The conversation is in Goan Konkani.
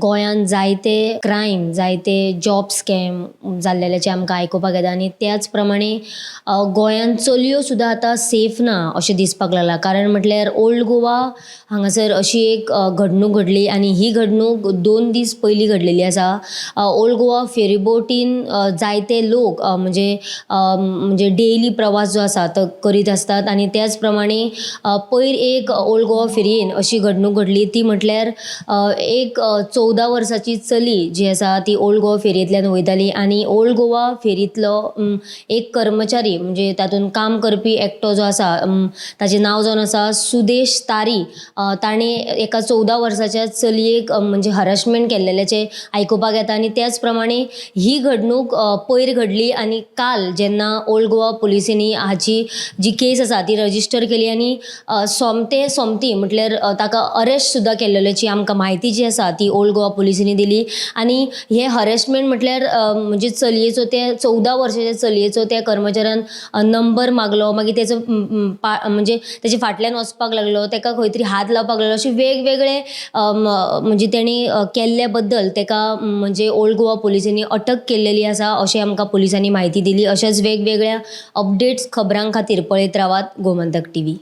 गोंयांत जायते क्रायम, जायते जॉब स्कॅम जाल्लेल्याचे आमकां आयकुपाक येता आनी त्याच प्रमाणे गोंयांत चलयो सुद्दां आतां सेफ ना अशें दिसपाक लागलां. कारण म्हटल्यार ओल्ड गोवा हांगासर अशी एक घडणूक घडली आनी ही घडणूक 2 दीस पयलीं घडलेली आसा. ओल्ड गोवा फेरीबोटीन जायते लोक म्हणजे म्हणजे डेली प्रवास जो आसा तो करीत आसतात आनी त्याच प्रमाणे पयर एक ओल्ड गोवा फेरयेन अशी घडणूक घडली ती म्हटल्यार एक 14 वर्साची चली जी आसा ती ओल्ड गोवा फेरयेंतल्यान वयताली आनी ओल्ड गोवा फेरींतलो एक कर्मचारी म्हणजे तातूंत काम करपी एकटो जो आसा, ताचें नांव जावन आसा सुदेश तारी, ताणें एका 14 वर्साच्या चलयेक म्हणजे हरासमेंट केल्लेल्याचें आयकुपाक येता आनी त्याच प्रमाणे ही घडणूक पयर घडली आनी काल जेन्ना ओल्ड गोवा पुलिसांनी हाची जी केस आसा ती रजिस्टर केली आनी सोमते सोमती म्हटल्यार ताका अरेस्ट सुद्दां केल्लेल्याची आमकां म्हायती जी आसा ती ओल्ड गोवा पुलिसांनी दिली. आनी हे हरेसमेंट म्हटल्यार म्हणजे चलयेचो, त्या 14 वर्साच्या चलयेचो त्या कर्मचाऱ्यान नंबर मागलो, मागीर तेचो म्हणजे तेजे फाटल्यान वचपाक लागलो, तेका खंय तरी हात लावपाक लागलो, अशे वेगवेगळे म्हणजे तेणी केल्ल्या बद्दल तेका म्हणजे ओल्ड गोवा पुलिसांनी अटक केल्लेली आसा अशें आमकां पुलिसांनी म्हायती दिली. अशेंच वेगवेगळ्या अपडेट्स खबरां खातीर पळयत रावात गोमंतक टीव्ही.